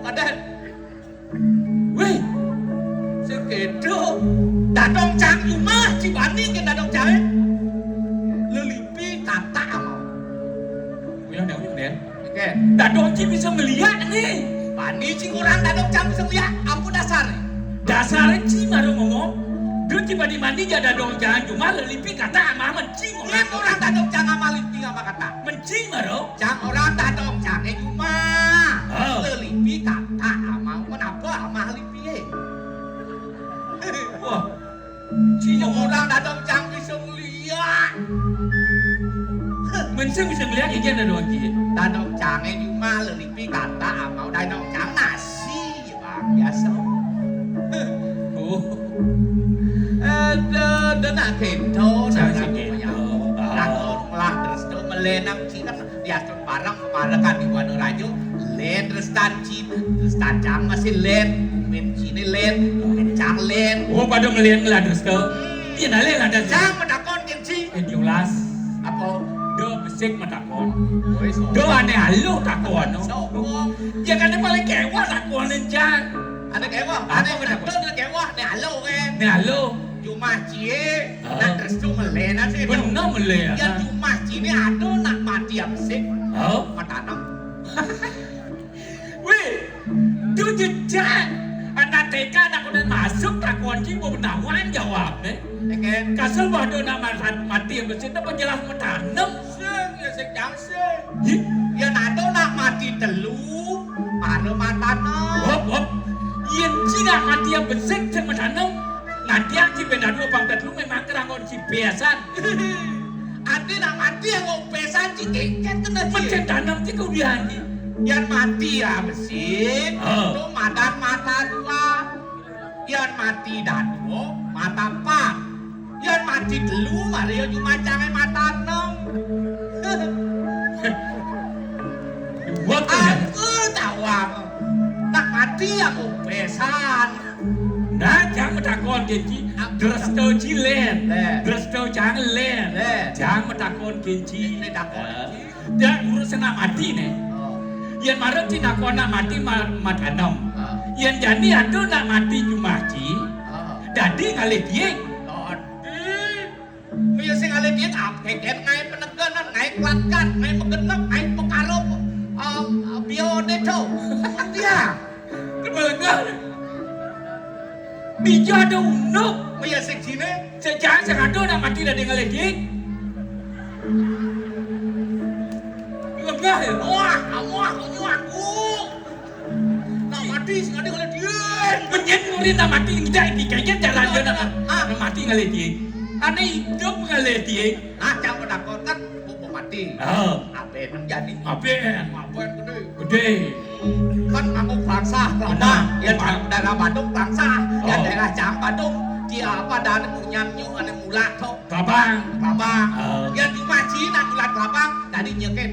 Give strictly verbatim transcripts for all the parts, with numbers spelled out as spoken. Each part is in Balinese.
Kadén. Wéh, sing kéto. Dadong cang jumah, ci bani kén dadong cangé. Lelipi katak amau. Uyang dén, uyang dén. Oké. Dadong ci bisa ngeliat né. Bani ci ngorang dadong cang bisa ngeliat. Apa dasaré? Dasaré ci mara ngomong. Duh ci bani mani ja dadong cang jumah lelipi katak amah mén ci ngorang. Ngorang dadong cang amah lelipi amah katak. Mén ci mara. Cang orahang dadong cangé jumah. Oh. Lelipi katak amah, kenapa amah lipie? Wah. Ci orahang dadong cang bisa ngeliat. Mén sing bisa ngeliat, iya dadong cangé. Dadong cangé jumah lelipi katak amah dadong cang nasi. Bang, biasa. Oh. Aduh, dén nak kéto, cang nak sing kéto. Nak ngelah terus to, melén nang ci kan diastun bareng, kemarin kan di Buana Raja, lén terus tan ci, terus tan cang masih lén, mén ciné lén, mén cang lén. Oh, pada melén ngelah terus to. Hmm. Iya, nah lén lah terus. Cang matakon kén ci. Eh, diolas. Apa? Do besik matakon. Woi, sok. Do ané aluh takon. Sok. Ya kan paling kéweh takonin cang. Ané kéweh, apa ané kéweh? Ané kéweh, ané aluh kan. Ané aluh. Jumah cié, ah, nak terus to melén sih. Bener melén. Ya jumah ciné ada nak mati apa sih? Oh. Matanem. Wih, duh jejak. Anak T K anak udah masuk takon ci mau benawan jawabné. Oké. Kasar bah do nak mati, mati mesin apa jelas matanem. Sing, ya sing jang sing. Yén ada nak mati telu, para matanem. Hop, hop. Yén ci nak mati yang besik sing matanem. Nanti yang ci benda dua pang telu memang kerangon ci biasan. Ati nak mati yang ngomong pesan ci kéngkén kena ci. Mecén tanem ci kudian ci. Yén mati ya besik, oh, to madan mata dua. Yén mati dadua, mata empat. Yén mati telu, mara ya jumah cangé mata enem. Dua tuh. Aku tawang. Nak mati aku pesan. Nah, cang matakon kén ci. Dresta ci lén. Lén. Dresta cang lén. Lén. Cang matakon kén ci. Né takon kén ci. Dak urusan nak mati né. Oh. Yén mara ci nakon nak mati ma-, matanem. Oh. Yén jani ada nak mati jumah ci. Oh. Dadi ngalih diing. Dadi. Mia sing ngalih diing, ap-, kéngkén ngaé penegenan, ngaé klatkat, ngaé megenep, ngaé pekarup. Ah, ah, bioné to. Dia. Kebelengan. Dija ada unduk. Mia sing ciné. Sejak sing ada nak mati dadi ngalih diing. Lengah ya. Wah, wah, wah, wah. Nak mati sing ada ngalih diing. Menyén murid nak mati ngidak iki kayaknya jalan dia nak, ah, nak mati ngalih diing. Ané idup ngalih diing. Nah, cang penakon kan mumpung mati. Oh. Apén nang jani? Apén? Apén gedé? Gedé. Kan nganggo bangsa, kelapa. Benar. Ya, daerah Badung bangsa. Ya, oh, daerah Cang Badung. Dia apa dah ané punyan nyu ané mulat to. Kelabang. Kelabang. Oh. Ya, cuma Cina mulat kelabang, dadi nyekin.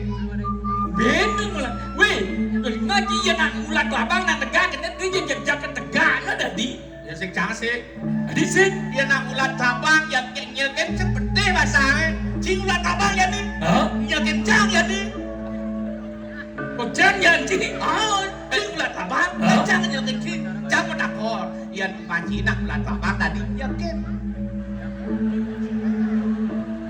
Bener mulat. Wéh, ngaji ya nak mulat kelabang, nak tegak, kena dia jejak ke tegak, nah dadi. Ya sing cang sing. Dadi sing. Ya nak ulat abang ya nyelkin sepedih basangé. Sing ulat abang ya ni. Hah? Nyelkin cang ya ni. Oh, cang ya ni. Oh, sing ulat abang. Hah? Cang nyelkin sing. Cang matakon. Ya panci nak ulat abang dadi nyelkin.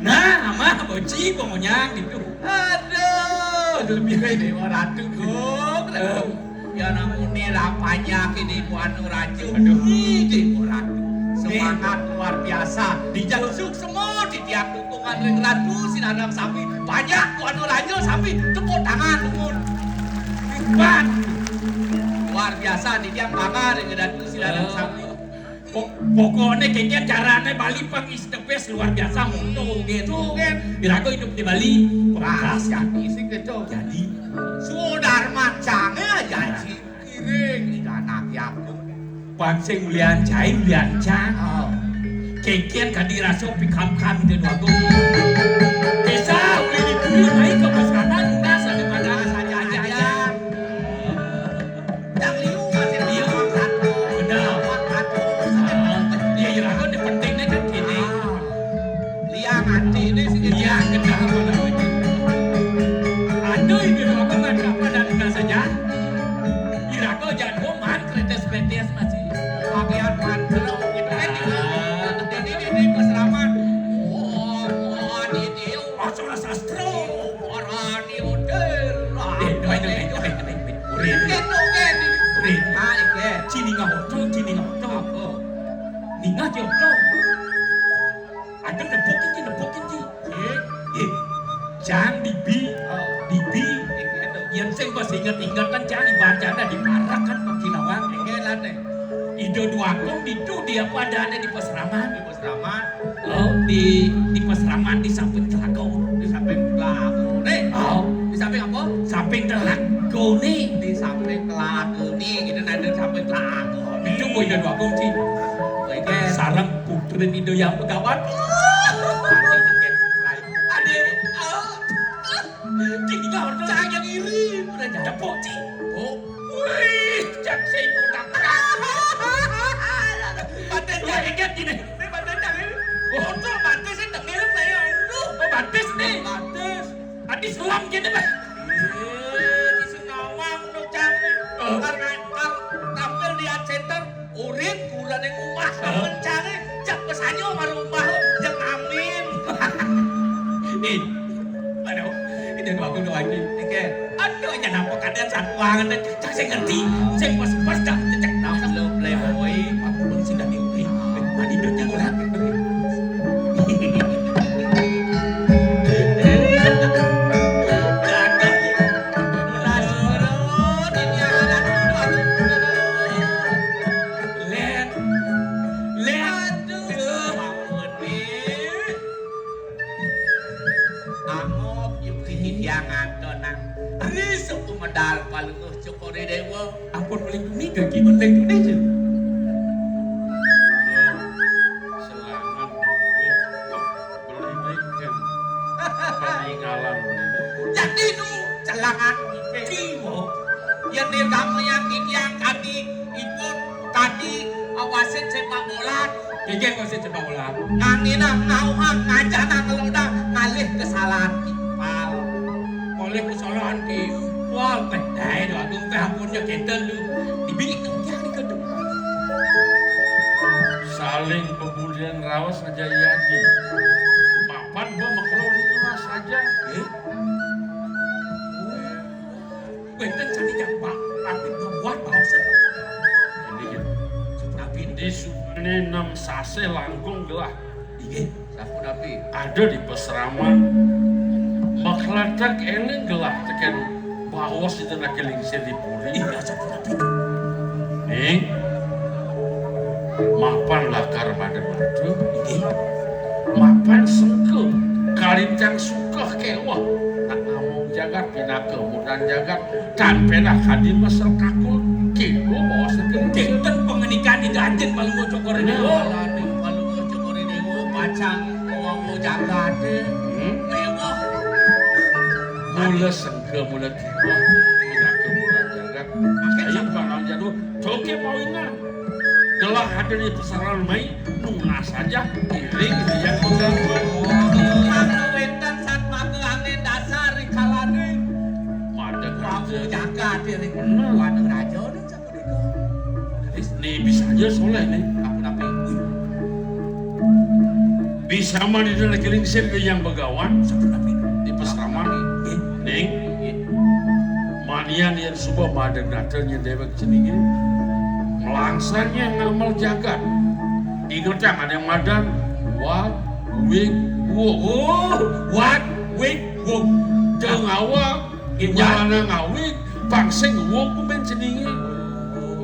Nah, amah boci pengonyang gitu. Aduh, lebih baik Déwa Ratu, Gung. Eh. Ya namune ra panjak ini Ibu Anu Raju. Aduh. Ih, Déwa Ratu. Nih. Semangat luar biasa. Dijak sukses semua di tiap dukungan ring Ratu sinareng sami. Panjak Bu Anu Raju sami tepuk tangan dumun. Hebat. Luar biasa di tiang bangga ring Ratu sinareng sami. Pok-, pokokné kéngkén carané Bali pang is the best, luar biasa, monto gén. Monto gén. Iraga idup di Bali, pang. Nah, jadi sing kéto. Jadi. Sudarman cangé aja sih. Kiring di tanah yaku. Pang sing ulian cai, ulian cang. Oh. Kéngkén kadi rasa pikam-kam di dua go. Desa uli di bumi, mai ke pasanan, udah sampai pada saja-saja. Yang liu masih liu. Benar. Iya, iraga né pentingné kan kéné. Liang ati né sing. Iya, kenal apa namanya? Aduh, ini apa, apa dan saja. Iraga Ningah oto, Ci, ningah oto. Apa? Ningah, Ci, oto. Ada nebuk, Ci, nebuk, Ci. Eh? Eh, jang dibi, oh, dibi. Iki to. Yén sing wis inget-inget kan jang dibacana diparak kan Pak Kilawang. Iki lane. Ida Dwagung ditu dia padane di pasraman. Di pasraman. Oh, di, di pasraman di samping telaga. Di samping telagane. Oh. Di samping apa? Samping telagane. Di samping telagane. Kita nanti samping telagane. Itu boy dan wakong, Ci. Boy, kan? Sareng putri Indo yang pegawan. Ade, ade. Oh. Tinggal cahaya iri. Udah jatuh, Ci. Oh. Wih, cak sing kotak. Batin cari gini. Ini batin cari. Foto batis sing tengil saya. Oh, batis nih. Batis. Adi selam gini, Pak. Iya, di Singawang, no, cari. Oh. Karena, kar-, tampil di Art Center, urin, kurang yang rumah, oh, tampil cari. Cak pesanyo, baru rumah, cak amin. Nih. Aduh, ini aku doang iki. Iki. Aduh, jan apa kadang satuangan, cak sing ngerti. Sing pas-pas, cak cecek. Nah, lo playboy. Aku bang sing dadi uti. Mandi dot yang ora. Len. Len. Aduh, bangun nih. Angop, yuk, titiang adonan. Ari suku medal Palungguh Cokor I Dewa. Ampun, mling tuni, gagi mling tuni, Cuk. Selamat duwe. Beli ikan. Peninggalan beli. Jadi nu celangan ipe. Kiwo. Yen dirgamayang titiang kadi ipun kadi wasit sepak bola. Nggih, wasit sepak bola. Nganginang, ngauhang, ngajanang, ngelodang, ngalih kesalahan timpal. Oleh kesalahan timpal, bedai do aku teh ampunnya kenten lu. Dibidik nang tiang di kedep. Saling bebulian raos aja iya di. Mapan ba makelo di luas aja. Eh? Wénten sami jambak, tapi buat baosan. Inggih. Sapunapi niki? Di subané nem sasih langkung gelah. Inggih, sapunapi? Ada di pasraman. Makletek éling gelah tekén baos itu nak lingsir di puri. Inggih, sapunapi? Ning, mapan lakar madem adu. Inggih. Mapan sengke, kalintang sukeh kéweh. Nak ngamong jagat pinaka mudan jagat, tan pédah kadi mesel kakul, kéto baos negeri. Kénten pangandikan Ida Ajen Palungguh Cokor I Dewa. Nah, Palungguh Cokor I Dewa pacang ngomong jagaté. Hmm? Méweh. Mula sengke, mula kéweh, pinaka mudan jagat. Ayo, Bang Jadu, joget mawinan. Gelah hadir di pasraman mai, nunas saja, iring yang mengganggu. Maka wénten satmaka angin dasar ri kalaning. Madeg raja. Jagat iring. Bener. Wadeng raja ning sapunika. Nih, bisa aja soleh nih. Aku napi? Bisa mah di dalam kiring sir yang begawan. Sapunapi? Di pasraman. Nggih. Ning. Nggih. Manian yén suba madeg nata nyén déwék ceningé. Melangsanya ngamal jagat. Ingetang ada yang madan wat, wig, wug. Oh, wat, wig, wug. Teu ngawag, nggih, wat. Nyalana ngawig, pang sing wug kumén ceningé.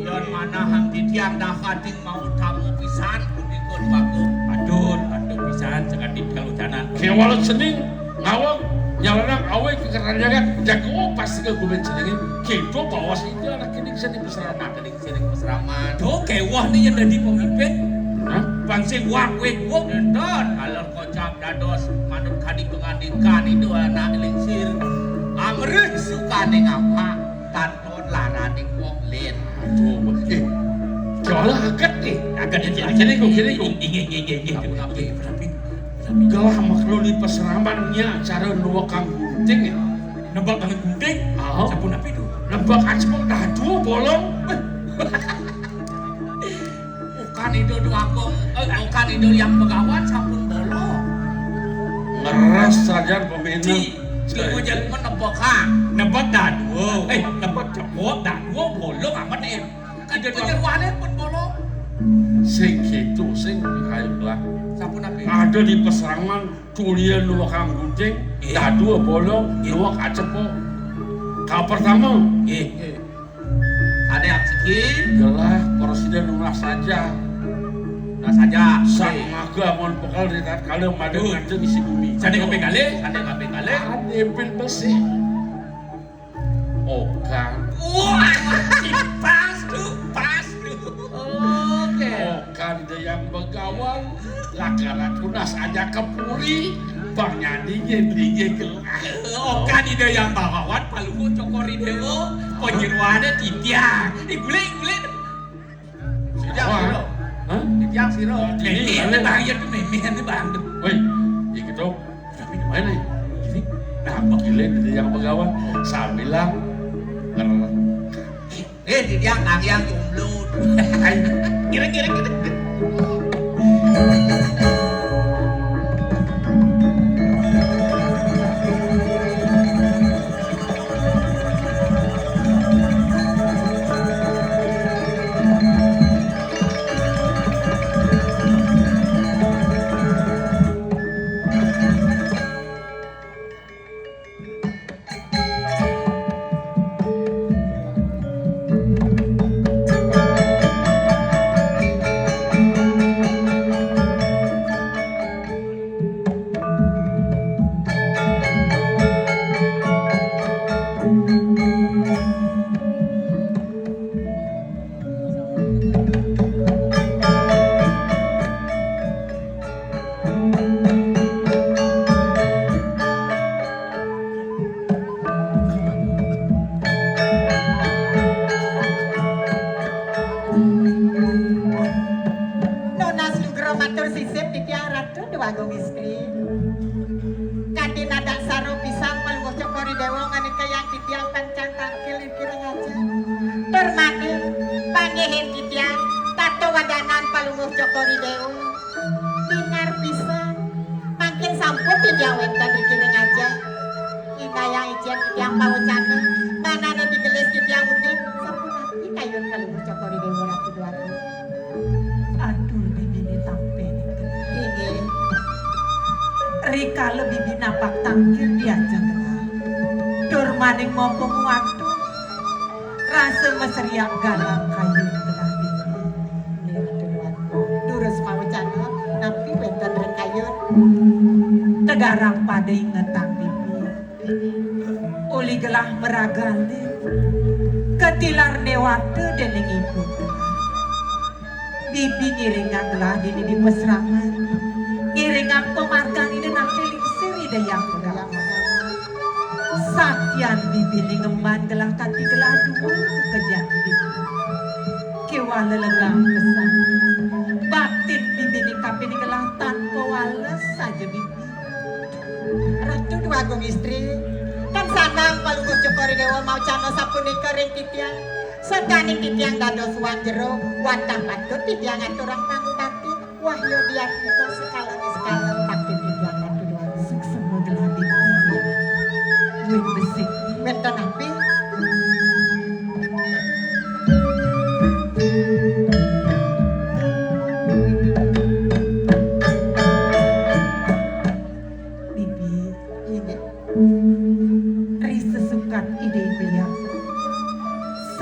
Yén manahang titiang dahating mau tamu pisan punika Dwagung. Aduh, aduh pisan sakadi kalucanan. Kéwala cening ngawag nyalana awig kekeran jagat jaga pas ke gumen ceningé. Kéto baos itu anak ini bisa dipeseraman. Ini bisa dipeseraman. Tuh kéweh nih yang dadi pemimpin. Hah? Pang sing wak wik wuk. Énten, alon kocap dados manut kadi pangandikan itu anak lingsir. Amrih sukaning apa? Tan Pun laraning wong lén. Aduh, eh. Jala aget nih. Aget, aget, aget. Kiri kok, kiri kok. Inggih, inggih, inggih, inggih. Tapi, tapi, tapi. Gelah makhluk di pasraman nya cara nuwekang gunting ya. Nebak dengan gunting? Ah. Sapunapi to? Nebak acpok dadu bolong. Bukan itu Dwagung, eh, bukan itu yang begawan sampun bolong. Ngeras saja peminan. Di, di ujung pun nebak, ha. Nebak dadua. Eh, nebak cepok dadua bolong amat, eh. Ida Dang. Panyeruane pun bolong. Sing gitu, sing kayu lah. Sampun apa? Ada di Pasrangan, tulian dua kang gunting, Nggih. Dadua bolong, Nggih. Dua kacepo. Ka pertama. Nggih. Nggih. Ane absikin. Gelah, presiden nunas saja. Nunas saja. Sang Nggih. Maga amun bekal di tatkala madu Duh. Nganti isi bumi. Sane kaping kalih, sane kaping kalih. Ane pil besi. Okan. Wah, pas tuh, pas tuh. Oke. Okan Ida Yang Begawan, lakaran tunas aja ke puri, Bang Nyadi ngendinge gelah. Okan Ida Yang Begawan, Palungguh Cokor I Dewa, panyeruane titiang. Ih, guling, guling. Titiang Wah. Sira. Hah? Titiang sira. Ini Ini balik. Bang, ya tuh meme, ini Bang. Woi, iki to. Tapi gimana nih? Ini nah, begile Ida Yang Begawan. Sambilang nger. Eh, titiang Kang Yang jomblo. Hai. Kira-kira gitu. Nunas nugra matur sisip titiang Ratu Dewagung Istri. Kanthi nadak saro pisan Palungguh Cokor I Dewa nganikayang titiang pangcang tangkil ing kiring aja. Tur mangkin panggihin titiang tata wadanan Palungguh Cokor I Dewa. Lingar pisan. Mangkin sampun titiang wénten ring kiring aja. Inayang icén titiang pawecana, manane digelis titiang uning, sapunapi kayun Palungguh Cokor I Dewa Ratu Dwagung. Aduh, bibine tampe nika. Inggih. Rikala bibi napak tangkil diajeng gelah. Tur maning mopo muatu. Rasa maseriak galang kayun gelah bibi. Nggih, Ratu Dwagung. Durus mawecana, napi wénten ring kayun? Tegarang pada ingetang bibi. Uli gelah maragalin, katilar newata dening ibu gelah. Bibi ngiringang gelah dini di pasrangan, ngiringang pamargan Ida Nangke Lingsir Ida Hyang Begawan. Sakian bibi ngemban gelah kanti gelah dua pekerjaan bibi. Kéwala legang pesan. Batin bibi ning kapining gelah tanpa wales saja bibi. Ratu Dwagung Istri, tan sandang Palungguh Cokor I Dewa mawecana sapunika ring titiang. Sadaning titiang dados wan jero, wantah patut titiang aturang pangubati. Wahyu dian kita sekala sekala bakti titiang Ratu Dwagung. Suksema gelah bibi. Wit besik. Wénten napi? Bibi, inggih. Ri sesukan Ida Hyang Widi Wasa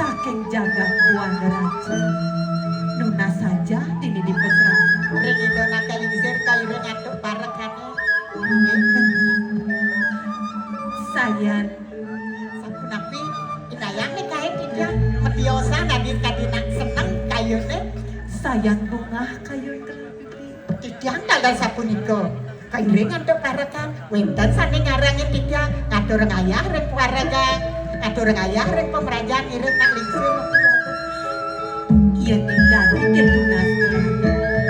saking jagat Buana Raja, nunas saja dini di pasrangan. Ring Ida Nangke Lingsir kairing antuk parekane. Inggih, bener. Sayan. Sapunapi, inayang nikahin titiang. Matiosan adi kadi nak seneng kayune. Sayan bungah kayun gelah bibi. Titiang taler sapunika. Kairing antuk parekan, wénten sane ngarangin titiang, ngatur ngayah ring parekan, ngatur ngayah ring pamrajan ngiring nak lingsir. Yen ing dadi den tunas gelah,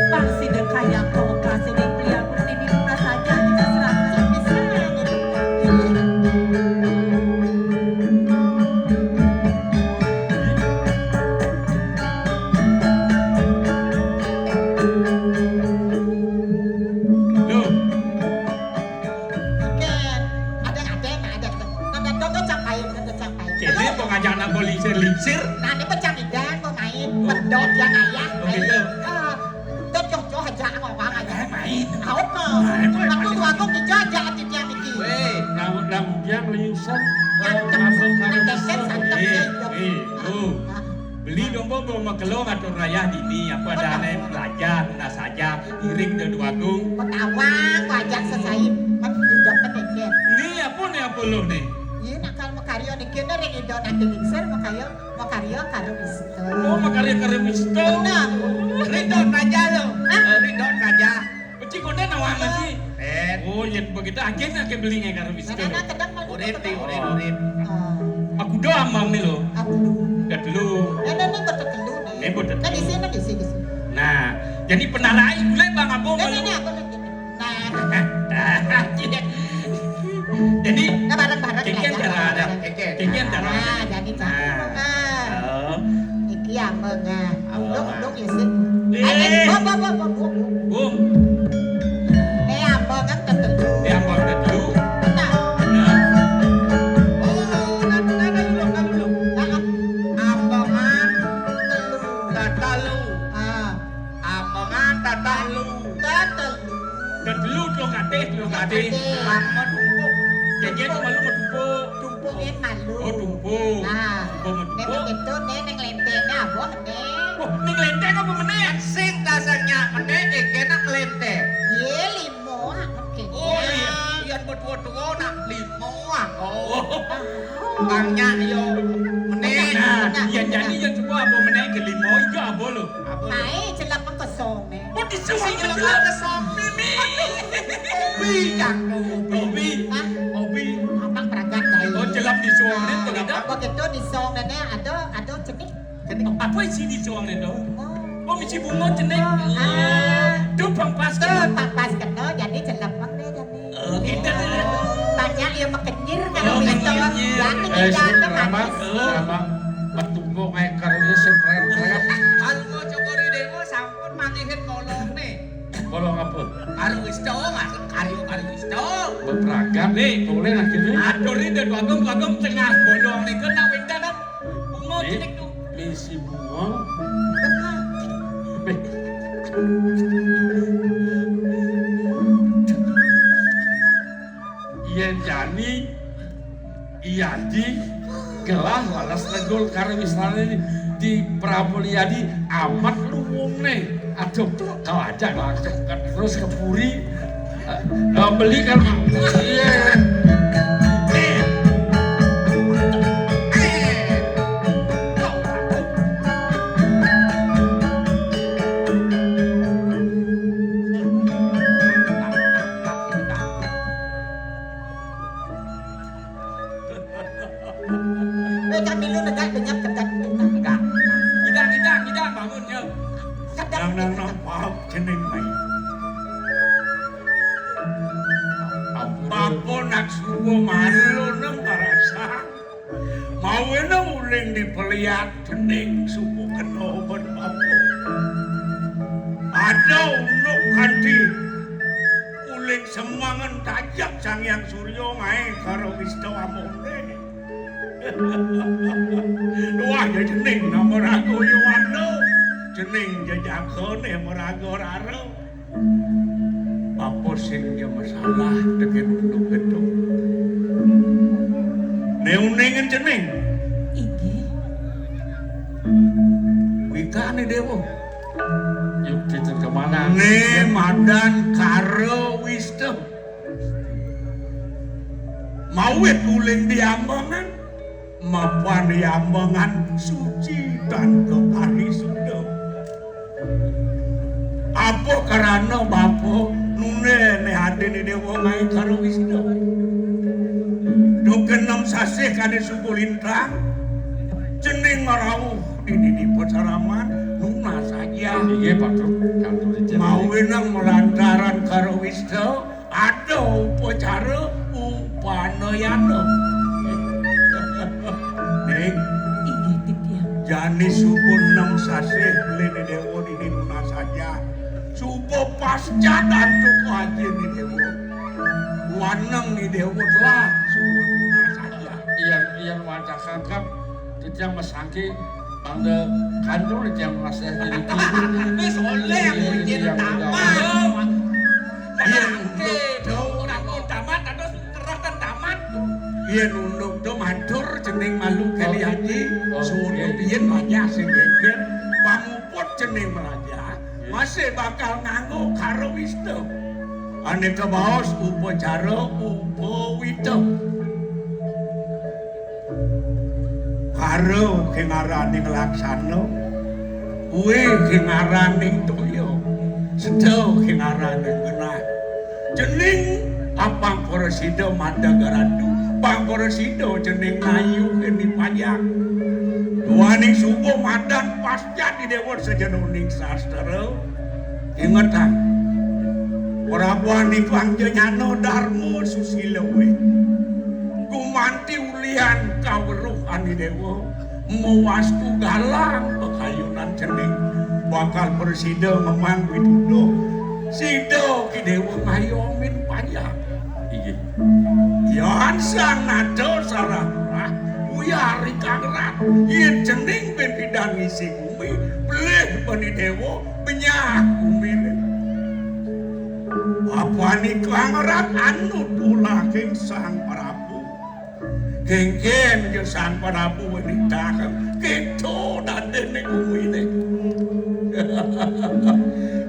pang sida kayang pamekase ning pliaku dini tunas saja di pasrangan. Loh. Ken, ada, ada, ada, ada. Nanda Toto cang payu, Nanda cang payu. Kene kok ngajak anak kok lingsir-lingsir? Nah, ini pecah idan kok main. Pendot yang ayah. Oh, gitu. Ah, pendot joh-joh aja ngomong aja. Eh, main. Aku ke. Main, main, aku main. Aku dijajah hati tiang iki. Weh, lamun, lamun tiang liusan, eh, masuk karo santep, eh, ya, eh, oh. Ah. Beli domba bawa makelo ngatur rayah dini, apa ada aneh belajar, nah saja, iring dan wagung. Petawang, wajah sesain, kan tidak pendek. Ini apa nih, apa lo nih? Iya, nak kalau makarya niki, nek ring Ida Nadi Lingsir, makarya, makarya karo Wista. Oh, makarya karo Wista. Bener. Ridho Raja lo. Hah? Eh, Ridho Raja. Peci konde nawang sih. Eh. Oh, yen begitu agen akeh belinge karo Wista. Nah, nah, nah, kedang mau urip, urip, urip. Ah. Aku doang mau nih lo. Aku dulu. Udah dulu. Ya, nah, nah, betul dulu nih. Eh, betul. Nah, di sini, di sini, di sini. Nah, jadi penarai gule Bang Abang. Nah, nah, nah, aku lagi. Nah. Jadi, nah, bareng-bareng kengken ya, cara ada. Bareng-bareng. Kengken cara. Nah, jadi cakep, nah. Oh. Iki ambengan. Apa? Unduk, unduk ya, Sik. Eh. Ayo, bo, bo, bo, bo, bo, bo. Bung. Eh, ambengan tetelu. Eh, ambengan tetelu. Nah. Nah. Oh, nah, nah, nah, dulu, nah, dulu. Nah, ah. Ambengan telu. Tetelu. Ah. Ambengan tetelu. Tetelu. Tetelu, telu katih, telu katih. Telu katih. Malu metumpuk. Kengken malu metumpuk. Tumpuk, eh, malu. Oh, tumpuk. Nah, tumpuk metumpuk. Nek begitu, nek neng lenteng, apa, meneh? Oh, ning lenteng apa meneh? Sing dasarnya meneh, eh, kena lenteng. Ye, limo, ah, oke. Oh, iya. Yang betua-tua nak limo, ah. Oh. Banyak, yo. Meneh. Nah, nah, yang jadi yang coba apa meneh ke limo, itu apa lo? Apa? Ae, celep ke sone. Oh, disuwung sing celep ke sone, Mi. Hobi, yang hobi. Hobi. Hah? Hobi. Abang berangkat dari. Oh, celep disuwung, ah, begitu? Begitu disuwung, ada, ada cenik. Cenik. Apa isi disuwung itu? Oh. Oh, isi bunga cenik. Ah. Itu pampas. Itu pampas kena, jadi celep, Bang, deh, jadi. Oh, gitu. Banyak yang makenyir kalau gitu. Makenyir. Ya, eh, tidak ada manis. Ramah, ramah. Metumpuk kayak karo ya, sing keren-keren. Kalau mau cokori dewa, sampun malihin kolong nih. Kolong apa? Karo Wista, Mas. Karyo karo Wista. Bepragat. Nih. Boleh lagi nih. Atur ini dan bagong-bagong tengah bolong nih. Kena windan, bunga cenik tuh. Misi bunga. Benar. Yen jani Iyadi gelah laras negul karo Wistane di Pramulyadi amat luwungne. Aduh, kau ajak langsung ke, terus ke puri. Eh, eh, beli kan, Mak? Iya. Eh. Eh. Weh, kami lu negak denyap tegak kita. Enggak. Ngidang, ngidang, ngidang, bangun, yo. Sedang nang, nang, nang, paham, jeneng, mai. Apa nak suku malu, nang, barasa. Mau enak uling dipeliat, jeneng, suku kena, ben apa. Ada unuk kanthi. Uling semangen tajak Sang Hyang Surya ngae karo Wista Amonde. Wah, ya jeneng nama raga ya wanda. Jeneng jejagane meraga rara. Apa sing ya masalah teken unduk gedung? Ne uningen jeneng? Inggih. Wikane dewa. Yuk, dinten kemana? Ne madan karo Wista. Mawit uling diambangan, mapan diambangan suci dan keparisuda. Apa karana bapa nune ne adene dewa ngae karo Wista? Dukenem sasih kane suku lintang, jeneng ngrauh dini di pasaraman nunas aja. Inggih, Pak Guru, kantun ijin. Mau wenang melantaran karo Wista, ada upacara upanayana. Ning, inggih, titiang. Jani suku enem sasih lene dewa dini nunas aja. Suba pasca antuk ajine dewa. Waneng ni dewa telah suba nunas aja. Iya, iya, wantah sangkep. Titiang masangke Anda kantor yang merasa jadi guru. Wis oleh aku izin tamat. Iya, iya. Ora pun tamat, terus terus kan tamat. Yen unduk do matur jeneng malu kali. Oh, aji. Oh, sudu iya. Biyen banyak sing geger. Pamuput jeneng melajar. Iya. Masih bakal nganggo karo wista. Aneka baos upacara upawita. Karo sing araning laksana, kuwi sing araning toya, seda sing araning genah. Jeneng apang prasida madan garadu, pang prasida jeneng nayu kene panjang. Duaning subuh madan pascat di dewa sejeroning sastra. Ingetang, Prabu Aniklang Jayana Darma Susila kuwi. Gumanti ulihan kaweruh Ani Dewa, mawastu galang pekayunan cening bakal prasida memang pituduh. Sida Ki Dewa ngayomin panjang. Inggih. Yan sang nada sarah murah, uyari kang rat, yen cening ben pidan ngisi bumi, pelih bani dewa, benyah bumine. Apani kang rat anut ulahing Sang Prabu. Kengken ya Sang Prabu wenitah keto dadene bumine.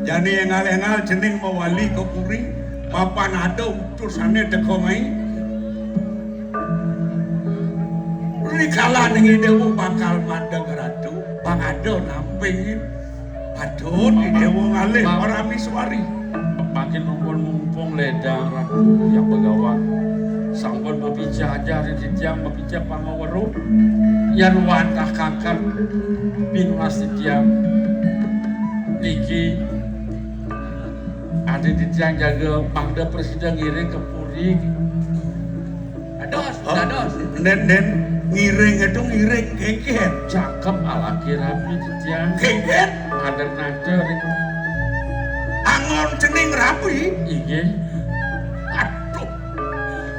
Jane engal-engal cening mawali ke puri, mapan ada utusane teka mai. Rikala ning Dewa bakal mandeg ratu, pangada namping. Patut Dewa ngalih Ma-, paramiswari. Makin mumpung-mumpung ledang Ratu yang begawan. Sampun mapijajah di titiang, mapijah pangaweruh. Yan wantah kakang pinunas titiang. Niki adi titiang jaga mangda prasida ngiring ke puri. Dados, oh, dados. Nen, nen, ngiring itu ngiring kengken. Cakep alaki rapi titiang. Kengken? Ngader-ngader. Angon cening rapi? Inggih. Aduh.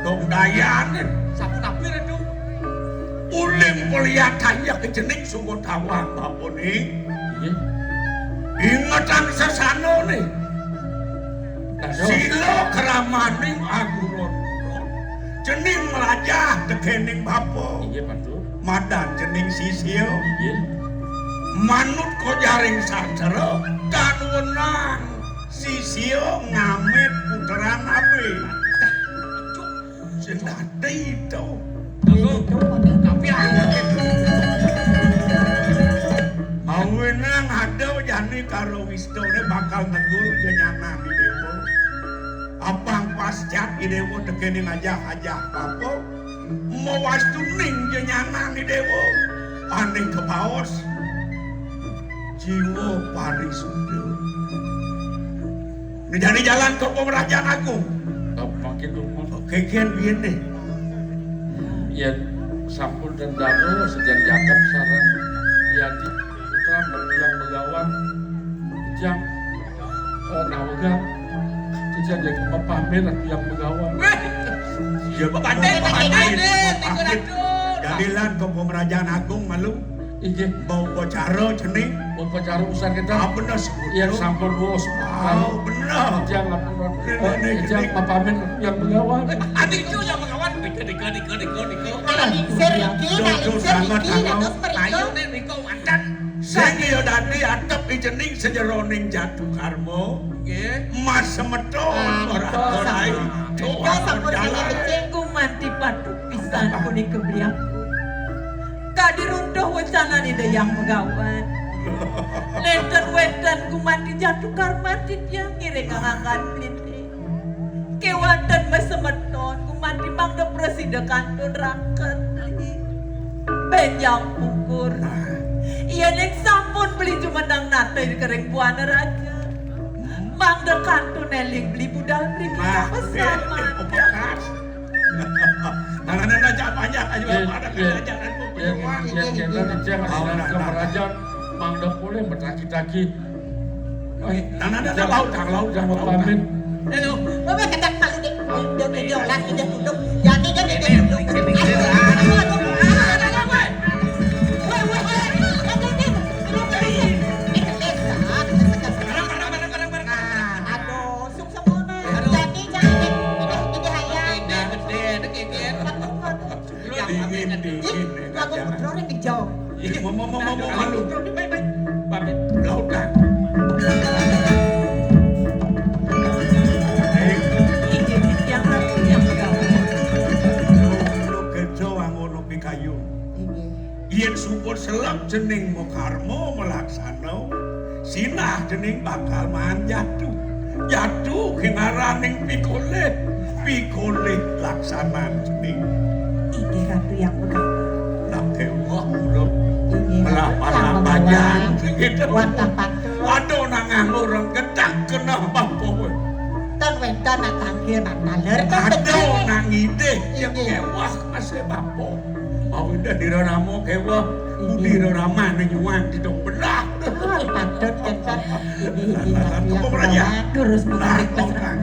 Dong dayane. Sampun apir itu. Uling peliatanya ke cening sungguh tawang, Bapak ning. Inggih. Ingetan sesanane. Dados. Sila kramaning aguron-guron. Cening mlajah tekening bapa. Inggih, Patut. Madan cening sisia. Inggih. Manut kojaring sastra, tan wenang sisia ngamit putran abe. Sing dadi to. Tapi aku awenang ada jani karo wistune bakal negul kenyanan di dewa. Apang pascat di dewa tekene ngajah-ajah apa? Mawastuning kenyanan di dewa. Aning kebaos. Jiwa parisuda. Ini jani jalan ke Pemerajan Agung. Oh, makin umur. Oke, kian biyen deh. Yen sampun dendaro sejen jangkep sareng Yadi Putra yang begawan. Jang, eh, nawegang. Sejen yang pepamin yang begawan. Weh. Ya, pepamin, pepamin, pepamin. Jadilan ke Pemerajan Agung malu. Inggih. Mau upacara cening. Upacara usan kita. Ah, bener sebut. Iya, sampun wos. Ah, bener. Jang, jang, papamin yang begawan. Adi itu yang begawan. Dika, dika, dika, dika, dika. Nalingsir iki, nalingsir iki, dados mriko. Ayo nek mriko mandan. Sing ya dadi atep ijening sejeroning jatuh karma. Nggih. Mas semeton ora ora. Sampun sami becik. Gumanti patut pisan punika beliau. Kadi runtuh wecanane Dayang Megawan. Nenten wenten gumanti jatuh karma titiang ngiring angan peliti. Kewanten mesemeton gumanti mangda prasida kantun raket. Benjang pungkur. Yen ing sampun beli jumeneng nate kering buana raja. Mangda kantun eling beli budal mriki. Nah, pesaman. Nah, nah, nah, nah, jangan banyak aja. Iya, pada iya. Kerajaan itu. Iya, iya, iya, kita di Jakarta, oh, nah, nah, kemerajan, mangda boleh bertaki-taki. Nah, nah, nah, nah, laut, nah, laut, nah, laut, nah. Pamit. Aduh. Bapak kedak malu deh. Dia, dia, dia, dia, dia tutup. Jadi, dia, dia, dia tutup. Aduh, aduh, aduh, aduh, aduh, aduh. Woi, woi, woi. Mama, mama, mama, malu. Pamit. Lautan. Eh, Inggih titiang Ratu Hyang Garwa. Lu kerja wangono pikayun. Inggih. Yen syukur selep jeneng makarma malaksana, sinah jeneng bakal manjadu. Jadu kinaraning pikolih, pikolih laksanan jeneng. Inggih Ratu Hyang Garwa. Lah dewa mulo. Inggih. Melah Ratu palah Hyang bajang Garwa. gitu. Wantah patut. Aduh nang nganggur rengkedang kena bapa. Ten wénten nak tanggil nak taler. Aduh nang idih yang Inggih. Kewah masih bapa. Mau indah dirarama Kewah. Budi rarama nyuwang di dong belah. Ah, patut kenten. Inggih, inggih, Lah, Ratu lah, Hyang cukup raja. Garwa. Durus Nah, menarik kok peserangan.